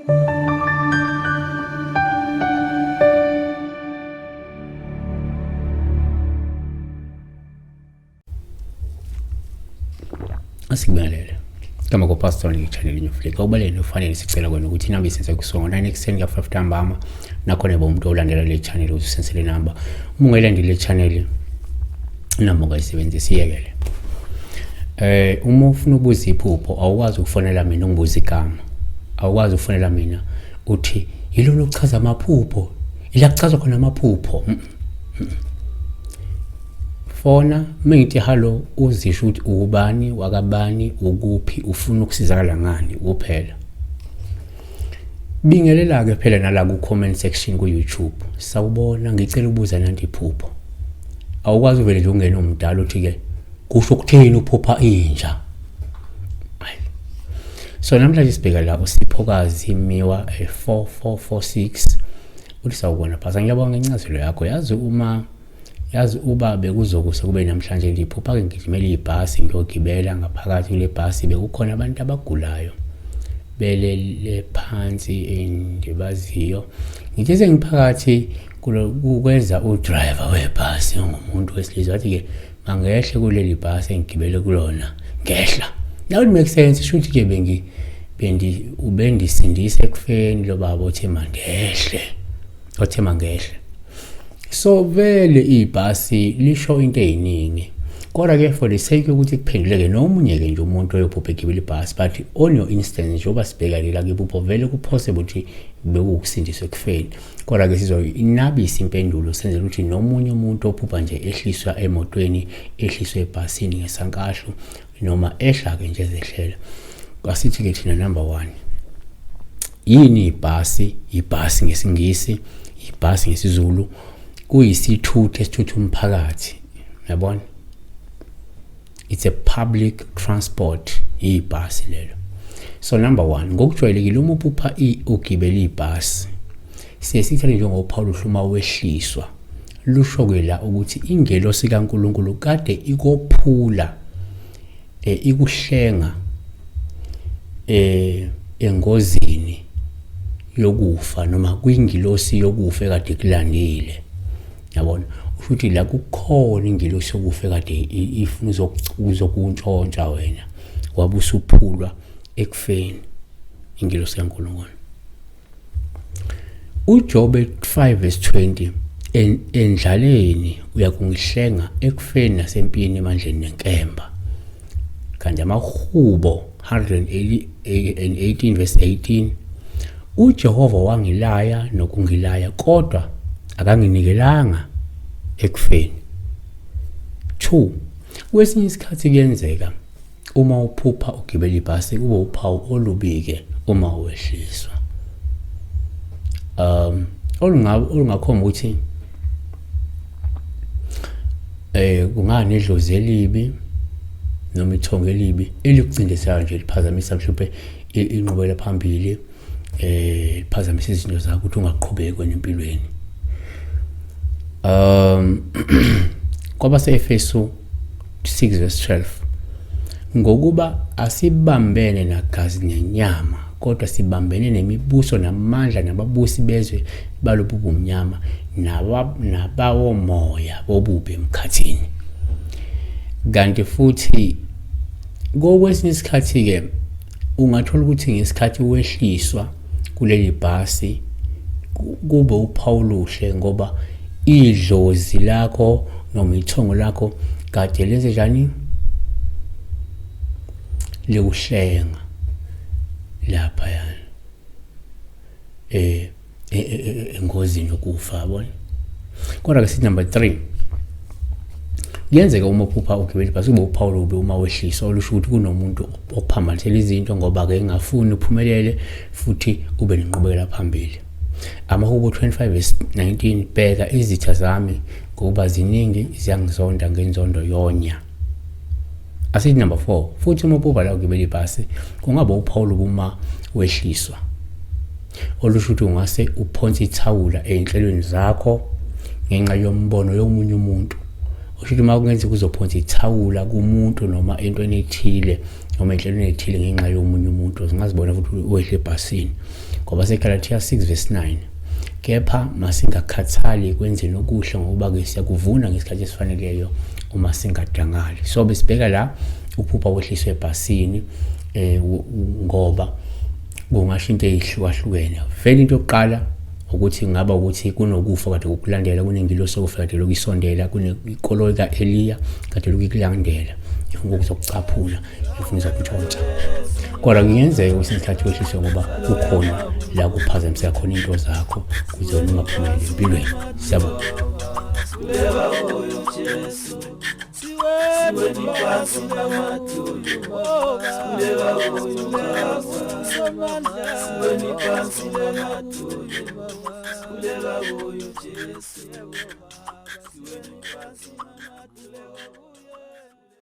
Asikubingelele. Igama koPastor ngechannel Nyuflika. Ubalele ufanele sicela kwena ukuthi inamba isense kusongo 9 ekuseni ka 5 ntambama. Nakhona bo umuntu olandela le channel usensele inamba. Uma ungayilandeli le channel inamba ungayisebenzisi iyekele. Uma ufuna ukubuza iphupho awukwazi ukufonela mina ungibuza igama. Awukwazi ukufonela mina uthi yilona okuchaza amaphupho. Ila kuchazwa khona amaphupho. Fona mengithi hallo uzisho ukuthi ubani wakabani ukuphi ufuna ukusizakala ngani kuphela. Bingelela ke phela nala ku comment section ku YouTube. Sawubona, ngicela ukubuza nanti iphupho. Awukwazi uvele nje ungene umdala uthi ke kusho ukuthini uphupha inja. So namhlanje sibheka la uSiphokazi Miwa 4446 uthi sawubona phasa, ngiyabonga ngencazelo yakho. Yazi uma yazi uba bekuzokusa kube namhlanje ngiphupha ke ngigijimela ibhasi ngiyogibela ngaphakathi kule bhasi bekukhona abantu abagulayo belele phansi endibaziyo. Ngithe sengiphakathi kukweza udriver webhasi ongumuntu wesilisa wathi ke mangehle kuleli bhasi engigibele kulona, ngehla. Now it makes sense, shuthi ke bengi bendi ubendisindisa ekufeni lo baba othe mangehle, othe mangehle. So vele ibhasi lisho into eziningi, kodwa ke for the sake yokuthi kuphenduleke nomunye ke nje umuntu oyophupha egibela ibhasi, but on your instance njengoba sibheka lela kiphupho vele kupossible ukuthi bekuwukusindiswa ekufeni, kodwa ke sizoyinabisa impendulo senzela ukuthi nomunye umuntu ophupha nje ehliswa emotweni, ehliswe ebhasini ngesankahlu noma ehla ke nje zehlela. Asithi ke thina number 1, yini ibhasi? Ibhasi ngesiNgisi, ibhasi ngesiZulu, kuyisithuthi esithutha umphakathi, uyabona? It's a public transport, ibhasi lelo. So number 1, ngokujwayelekile uma uphupha ugibela ibhasi, siye sithele njengophawu luhluma wehliswa. Lusho ke la ukuthi ingelosi kaNkuluNkulu kade ikophula ikuhlenga engozini yokufa noma kwingilosi yokufa ekade ikulandile. Yabona, usho ukuthi la kukhona ingilosi yokufa ekade ifuna uzokuntshontsha wena, wabe usuphulwa ekufeni ingilosi kaNkulunkulu. UJobe 5 verse 20, endlaleni uyakungihlenga ekufeni nasempini emandleni nenkemba. Kanti amaHubo 118 verse 18, uJehova wangilaya nokungilaya kodwa akanginikelanga ekufeni. 2, kwesinye isikhathi kuyenzeka uma uphupha ugibela ibhasi kube uphawu olubi-ke uma wehliswa, olungakhomba ukuthi kungani idlozi elibi noma ithongo elibi elikucindezelayo nje liphazamisa mhlawumbe inqubela phambili, liphazamisa izinto zakho ukuthi ungaqhubeki wena empilweni. Kwabase-Efesu 6 verse 12, ngokuba asibambene nagazi nenyama, kodwa sibambene nemibuso namandla nababusi bezwe balobu bumnyama nabawomoya bobubi emkhathini. Kanti futhi kokwesinye isikhathi-ke ungathola ukuthi ngesikhathi wehliswa kuleli bhasi kube uphawu oluhle, ngoba idlozi lakho noma ithongo lakho kade lenze njani, likuhlenga lapha yani engozini yokufa, yabona. Kodwa ke sithi number 3, kuyenzeka uma uphupha ugibela ibhasi kube uphawu olubi uma wehliswa, olusho ukuthi kunomuntu okuphambanisela izinto ngoba ke engafuni uphumelele futhi ube nenqubekela phambili. Amahubo 25 verse 19, bheka izitha zami ngokuba ziningi, ziyangizonda ngenzondo yonya. Asithi number 4, futhi uma uphupha la ugibela ibhasi kungaba uphawu olubi uma wehliswa, olusho ukuthi ungase uphonse ithawula ey'nhlelweni zakho ngenxa yombono yomunye umuntu. Usho ukuthi uma kungenzeka uzophonsa ithawula kumuntu noma entweni ethile noma ey'nhlelweni ey'thile ngenxa yomunye umuntu. Singazibona futhi wehle ebhasini, ngoba seGalathiya 6 verse 9, kepha masingakhathali ekwenzeni okuhle, ngokuba-ke siyakuvuna ngesikhathi esifaneleyo uma singadangali. So besibheka la uphupha wehliswe ebhasini, ngoba kungasho into eyihlukahlukene. Vele into yokuqala ukuthi ngaba ukuthi kunokufa kade kukulandela, kunengilosi yokufa kade lokhu isondela, kunekoloyi ka-Eliya kade lokhu ikulandela, ifuna ukuzokucaphuna, ifuna ukuzokuntshontsha. Kodwa kungenzeka kwesinye isikhathi wehliswe ngoba kukhona la kuphazamiseka khona into zakho kuze wena ungaphumeleli empilweni. Siyabonga. Siweni phansi.